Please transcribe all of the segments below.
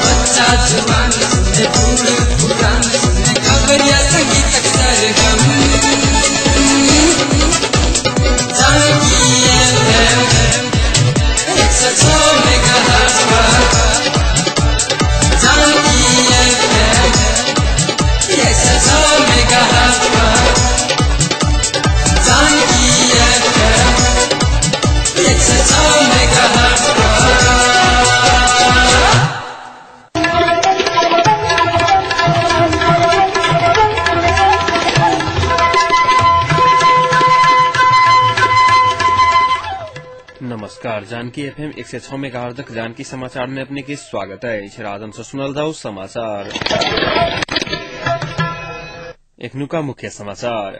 बच्चा जवान सुने बूढ़ पुरान सुने खबरिया संगीतक सरगम जानकी एफएम 106 मेगाहर्ट्ज पर जानकी एफएम 106 मेगाहर्ट्ज पर जानकी एफएम 106 मेगाहर्ट्ज पर। नमस्कार, जानकी एफएम 106 मेगाहर्ट्ज जानकी समाचार में अपने के स्वागत है। राजन से सुनल जाओ समाचार। एखनुका मुख्य समाचार।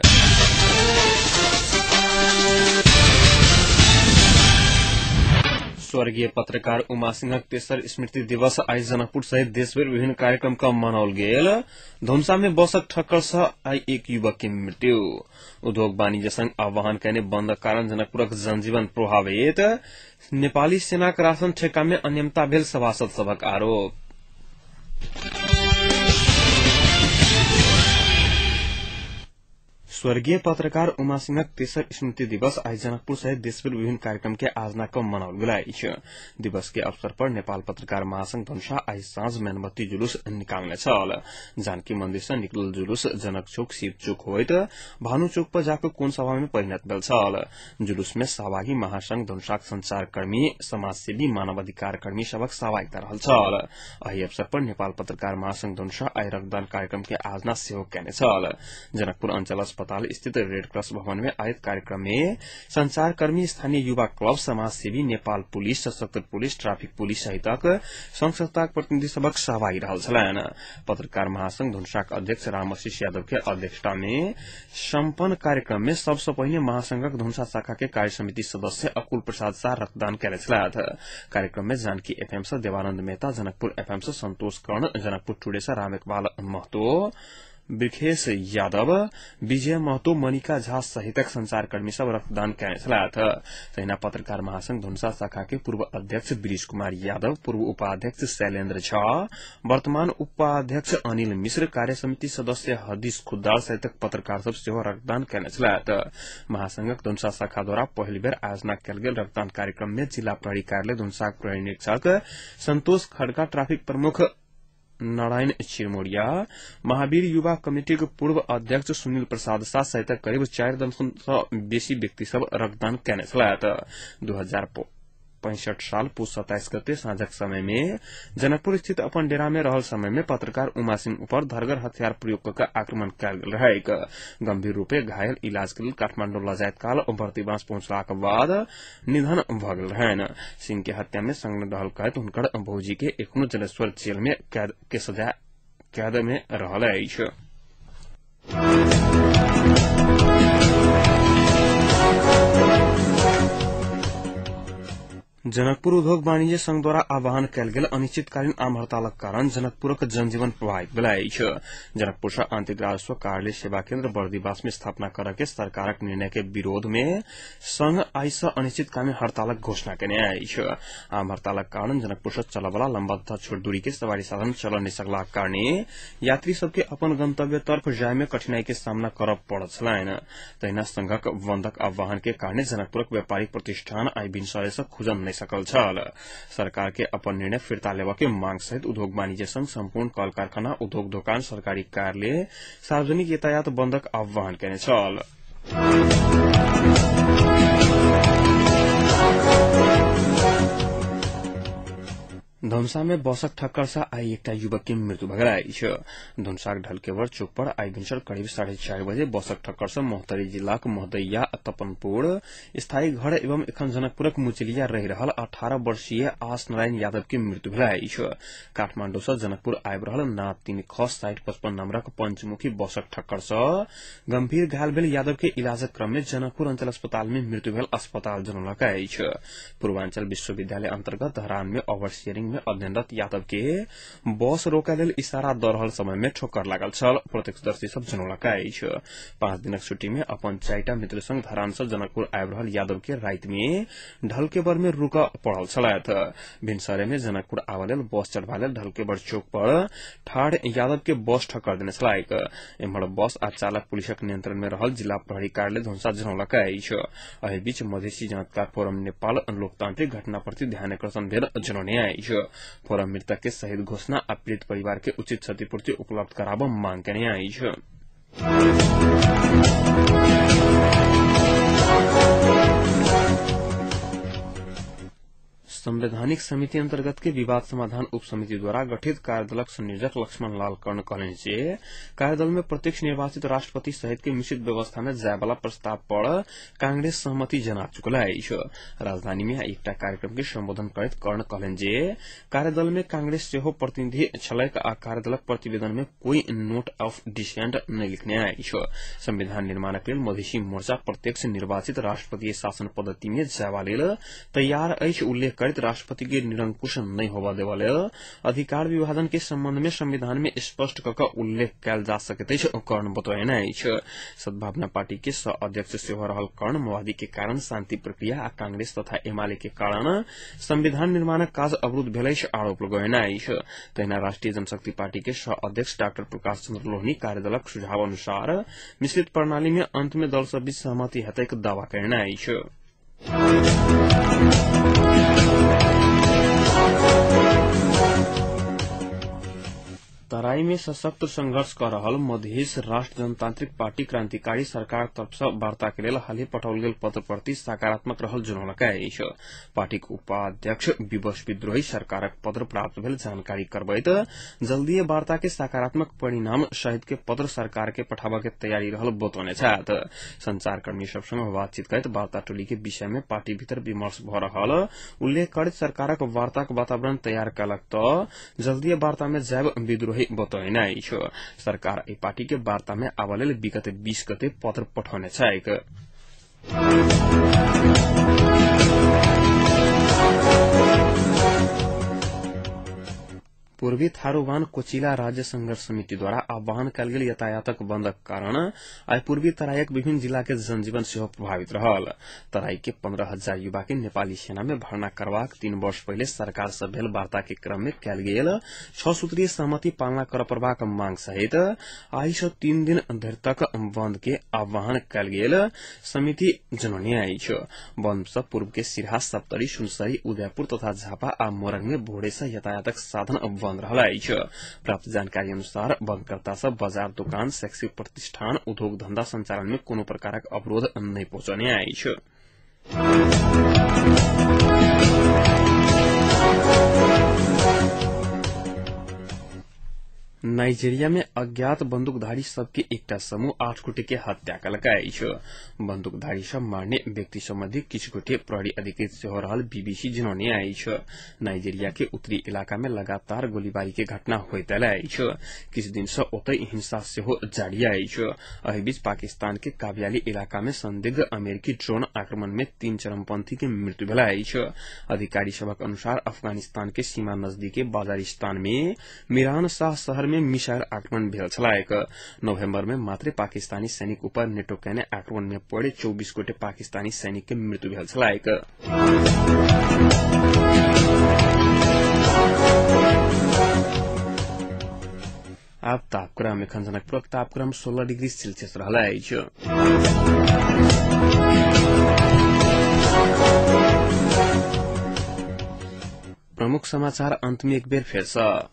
स्वर्गीय पत्रकार उमा सिंहक तेसर स्मृति दिवस आई जनकपुर सहित देशभर विभिन्न कार्यक्रम का मनाओल गेल। धनुषा में बसक ठक्कर से आई एक युवक के मृत्यु। उद्योग वाणिज्य संघ आह्वान कयने बंदक कारण जनकपुरक जनजीवन प्रभावित। नेपाली सेनाक राशन ठेका में अनियमितता भेल सभासद सभक आरोप। स्वर्गीय पत्रकार उमा सिंहक तेसर स्मृति दिवस आई जनकपुर सहित देशभर विभिन्न कार्यक्रम के आयोजना क मनाओल गेल अछि। दिवस के अवसर पर नेपाल पत्रकार महासंघ धनुषा आई साँझ मेनबत्ती जुलूस निकालने छल। जानकी मंदिर से निकलल जुलूस जनक चौक, शिव चौक होइत भानु चौक पर जाकर कोण सभा में परिणत भेल छल। जुलूस में सहभागी महासंघ धनुषाक संचारकर्मी, समाजसेवी, मानवाधिकार कर्मी सभक सहभागिता रहल छल। एहि अवसर पर नेपाल पत्रकार महासंघ धनुषा आई रक्तदान कार्यक्रम के आयोजना सेहो कयने छल। जनकपुर अंचल अस्पताल स्थित रेड क्रॉस भवन में आयोजित कार्यक्रम में संचारकर्मी, स्थानीय युवा क्लब, समाजसेवी, नेपाल पुलिस, सशस्त्र पुलिस, ट्राफिक पुलिस सहितक संघ संस्थाक प्रतिनिधि सभक सहभागी रहल छलनि। पत्रकार महासंघ धनुषाक अध्यक्ष रामआशीष यादव के अध्यक्षता में सम्पन्न कार्यक्रम में सबसँ पहिने महासंघक धनुषा शाखा के कार्य समिति सदस्य अकुल प्रसाद शाह रक्तदान कयने छलथि। कार्यक्रम में जानकी एफएम सँ देवानंद मेहता, जनकपुर एफएम सँ संतोष कर्ण, जनकपुर टुडे सँ राम इकबाल महतो, बिखेश यादव, विजय महतो, मनिका झा सहितक संचारकर्मी सब रक्तदान कयने छलथि। तहिना पत्रकार महासंघ धनुषा शाखा के पूर्व अध्यक्ष गिरीश कुमार यादव, पूर्व उपाध्यक्ष शैलेन्द्र झा, वर्तमान उपाध्यक्ष अनिल मिश्र, कार्य समिति सदस्य हदीश खुद्दार सहितक पत्रकार सब सेहो रक्तदान कयने छलथि। महासंघक धनुषा शाखा द्वारा पहिल बेर आयोजना कयल गेल रक्तदान कार्यक्रम में जिला प्रहरी कार्यालय धनुषाक प्रहरी निरीक्षक संतोष खड़का, ट्राफिक प्रमुख नारायण चिरमोरिया, महावीर युवा कमिटी के पूर्व अध्यक्ष सुनील प्रसाद शाह सहित करीब 4 दर्जन सँ बेसी व्यक्ति सब रक्तदान कयने छलथि। 2065 साल पुस 27 गते साँझक समय में जनकपुर स्थित अपन डेरा में रहल समय में पत्रकार उमा सिंह ऊपर धरगर हथियार प्रयोग क आक्रमण कयल गेल रहैक। गंभीर रूपे घायल इलाज के लेल काठमांडू लजाइत काल बर्दिवास पहुंचलाक बाद निधन भ गेल रहनि। सिंह के हत्या में संलग्न रहल कहैत हुनकर भौजी के एखनो जलेश्वर जेल में कैद के सजा कैद में रहल अछि। जनकपुर उद्योग वाणिज्य संघ द्वारा आह्वान कयल गेल अनिश्चितकालीन आम हड़तालक कारण जनकपुरक जनजीवन प्रभावित भेल अछि। जनकपुर सँ आंतरिक राजस्व कार्यालय सेवा केन्द्र बर्दिवास में स्थापना करय के सरकारक निर्णय के विरोध में संघ आइ सँ अनिश्चितकालीन हड़तालक घोषणा केने अछि। आम हड़तालक कारण जनकपुर सँ चलयवला लम्बा तथा छोट दूरी के सवारी साधन चल नहि सकलाक कारणे यात्री सबके अपन गंतव्य तर्फ जाय में कठिनाई के सामना करय पड़ल छलनि। तहिना संघक बंदक आह्वान के कारणे जनकपुरक व्यापारिक प्रतिष्ठान आइ भिनसरे सँ खुजल नहि सकल छल। सरकार के अपन निर्णय फिर्ता लेबऽ के मांग सहित उद्योग वाणिज्य संघ सम्पूर्ण कल कारखाना, उद्योग दोकान, सरकारी कार्यालय, सार्वजनिक यातायात बंदक आह्वान केने छल। धनुषा में बसक ठक्कर से आई एकटा युवक के मृत्यु भऽ गेल अछि। धनुषाक ढलकेवर चौक पर आई भिनसर करीब 4:30 बजे बसक ठक्कर से महोत्तरी जिलाक महदैया तपनपुर स्थायी घर एवं एखन जनकपुरक मुचलिया रहि रहल 18 वर्षीय आस नारायण यादव के मृत्यु भेल अछि। काठमांडू से जनकपुर आबि रहल ना 3 ख 6055 नम्बरक पंचमुखी बसक ठक्कर से गंभीर घायल भेल यादव के इलाजक क्रम में जनकपुर अंचल अस्पताल में मृत्यु भेल अस्पताल जनौलक अछि। पूर्वांचल विश्वविद्यालय अंतर्गत धरान में ओवरसियरिंग में में अध्ययनरत यादव के बस रोकय लेल इशारा द रहल समय में ठोकर लागल छल। प्रत्यक्षदर्शी सब जनौलक अछि। 5 दिनक छुट्टी में अपन 4टा मित्र संग धरान से जनकपुर आबि रहल यादव के राति में ढलकेबर में रुक पड़ल छलथि। भिनसरे में जनकपुर आबय लेल बस चढ़बा लेल ढलकेबर चौक पर ठाढ़ यादव के बस ठक्कर देने छलैक। एम्हर बस आ चालक पुलिसक नियंत्रण में रहल जिला प्रहरी कार्यालय धनुषा जनौलक अछि। एहि बीच मधेसी जनता फोरम नेपाल लोकतांत्रिक घटना प्रति ध्यान आकर्षण भेल जनौने अछि। फोरम मृतक के शहीद घोषणा आ पीड़ित परिवार के उचित क्षतिपूर्ति उपलब्ध कराबऽ मांग केने अछि। संवैधानिक समिति अंतर्गत के विवाद समाधान उप समिति द्वारा गठित कार्यदलक संयोजक लक्ष्मण लाल कर्ण कहलनि जे कार्यदल में प्रत्यक्ष निर्वाचित राष्ट्रपति सहित के मिश्रित व्यवस्था में जायवाला प्रस्ताव पर कांग्रेस सहमति जना चुकल अछि। राजधानी में एकटा कार्यक्रम के संबोधन करैत कर्ण कहलनि जे कार्यदल में कांग्रेस सेहो प्रतिनिधि छलैक आ कार्यदलक प्रतिवेदन में कोई नोट ऑफ डिसेंट नहि लिखने अछि। संविधान निर्माणक लेल मधेसी मोर्चा प्रत्यक्ष निर्वाचित राष्ट्रपति शासन पद्धति में जायबा लेल तैयार अछि उल्लेख करैत राष्ट्रपति के निरंकुश नहीं होबा देवा लेल अधिकार विभाजन के संबंध में संविधान में स्पष्ट क उल्लेख कयल जा सकैत अछि कर्ण बतौने अछि। सद्भावना पार्टी के सह अध्यक्ष सेहो रहल कर्ण माओवादी के कारण शांति प्रक्रिया आ कांग्रेस तथा एमाले के कारण संविधान निर्माणक काज अवरूद्ध भेल अछि आरोप लगौने अछि। तहिना राष्ट्रीय जनशक्ति पार्टी के सह अध्यक्ष डाक्टर प्रकाश चंद्र लोहनी कार्यदलक सुझाव अनुसार मिश्रित प्रणाली में अंत में दल सब बीच सहमति हेतैक दावा कयने अछि। तराई में सशक्त संघर्ष क रहल मधेश राष्ट्र जनतांत्रिक पार्टी क्रांतिकारी सरकार तरफ से वार्ता के लेल हालही पठाओल गेल पत्र प्रति सकारात्मक रहल जनौलक अछि। पार्टीक उपाध्यक्ष विवश विद्रोही सरकारक पत्र प्राप्त भेल जानकारी करबैत जल्दीए वार्ता के सकारात्मक परिणाम सहित के पत्र सरकार के पठाबऽ के तैयारी रहल बतौने छथि। संचारकर्मी सब संग बातचीत करैत वार्ता टोली के विषय में पार्टी भीतर विमर्श भ रहल उल्लेख करैत सरकारक वार्ताक वातावरण तैयार कयलक त जल्दीए वार्ता में जायब विद्रोही बतौने अछि। सरकार एहि पार्टी के वार्ता में आबऽ लेल विगत 20 गते पत्र पठौने छैक। पूर्वी थारूवान कोचिला राज्य संघर्ष समिति द्वारा आह्वान कयल गेल यातायातक बंदक कारण आइ पूर्वी तराईक विभिन्न जिला के जनजीवन सेहो प्रभावित रहल। तराई के 15,000 युवा के नेपाली सेना में भर्ना करबाक 3 वर्ष पहिले सरकार से भेल वार्ता के क्रम में कयल गेल 6 सूत्रीय सहमति पालना करऽ पड़बाक मांग सहित आइ से 3 दिन धरि तक बंद के आह्वान कयल गेल समिति जनौने अछि। बंद से पूर्व के सिरहा, सप्तरी, सुनसरी, उदयपुर तथा झापा आ मोरंग में भोरे से यातायातक साधन बंद रहल अछि। प्राप्त जानकारी अनुसार बंदकर्ता सब बाजार, दुकान, शैक्षिक प्रतिष्ठान, उद्योग धंधा संचालन में कोनो प्रकारक अवरोध नहि पहुंचौने अछि। नाइजीरिया में अज्ञात बंदूकधारी सबके एकटा समूह 8 गोटे के हत्या कयलक अछि। बंदूकधारी सब मारने व्यक्ति सम्बन्धी किछु गोटे प्रहरी अधिकृत सेहो रहल बीबीसी जनौने अछि। नाइजीरिया के उत्तरी इलाका में लगातार गोलीबारी के घटना होइत आयल अछि। किछु दिन से ओतय हिंसा सेहो जारी अछि। एहि बीच पाकिस्तान के काबियाली इलाका में संदिग्ध अमेरिकी ड्रोन आक्रमण में 3 चरमपंथी के मृत्यु भेल अछि। अधिकारी सभक अनुसार अफगानिस्तान के सीमा नजदीके बाजारिस्तान में मीरान शाह शहर में मिसाइल आक्रमण भेल छलैक। नवंबर में मात्रे पाकिस्तानी सैनिक ऊपर नेटो केने आक्रमण में पड़े 24 गोटे पाकिस्तानी सैनिक के मृत्यु भेल छलैक। आब तापक्रम। एखन जनकपुरक तापक्रम 16 डिग्री सेल्सियस रहल अछि। प्रमुख समाचार अंत में एक बेर फेर सँ।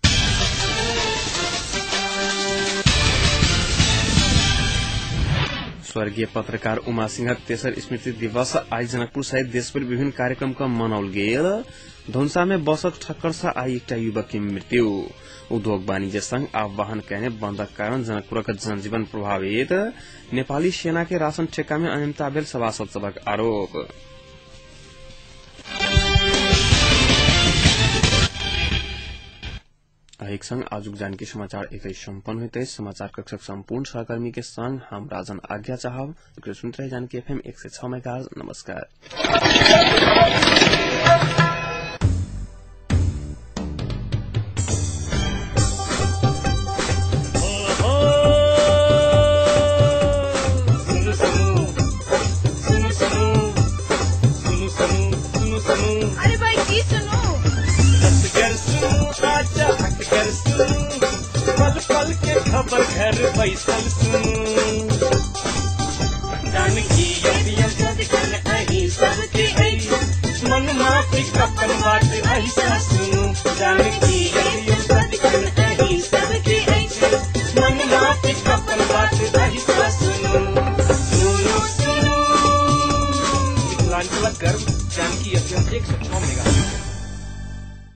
स्वर्गीय पत्रकार उमा सिंहक तेसर स्मृति दिवस आइ जनकपुर सहित देशभरि विभिन्न कार्यक्रम क मनाओल गेल। धनुषा में बसक ठक्कर से आइ एकटा युवक के मृत्यु। उद्योग वाणिज्य संघ आह्वान कयने बंदक कारण जनकपुरक जनजीवन प्रभावित। नेपाली सेना के राशन ठेक्का में अनियमितता भेल सभासद सभक आरोप। एक संग आजुक जानकी समाचार एतै सम्पन्न होइत अछि। समाचार कक्षक सम्पूर्ण सहकर्मी के संग हम राजन आज्ञा चाहब। सुनते रहे जानकी एफएम 106 मेगाहर्ट्ज। नमस्कार। सुनू सुनू सुनू। अरे भाई की सुनू? असगर सुनू आजा हटकर सुनू, पल पल के खबर घर बैसल सुनू। जानकी एफएम सदिखन अहीं सबके अछि, मन माफिक अपन बात ऐसा सुनू। जानकी एफएम सदिखन अहीं सबके अछि, मन माफिक अपन बात ऐसा।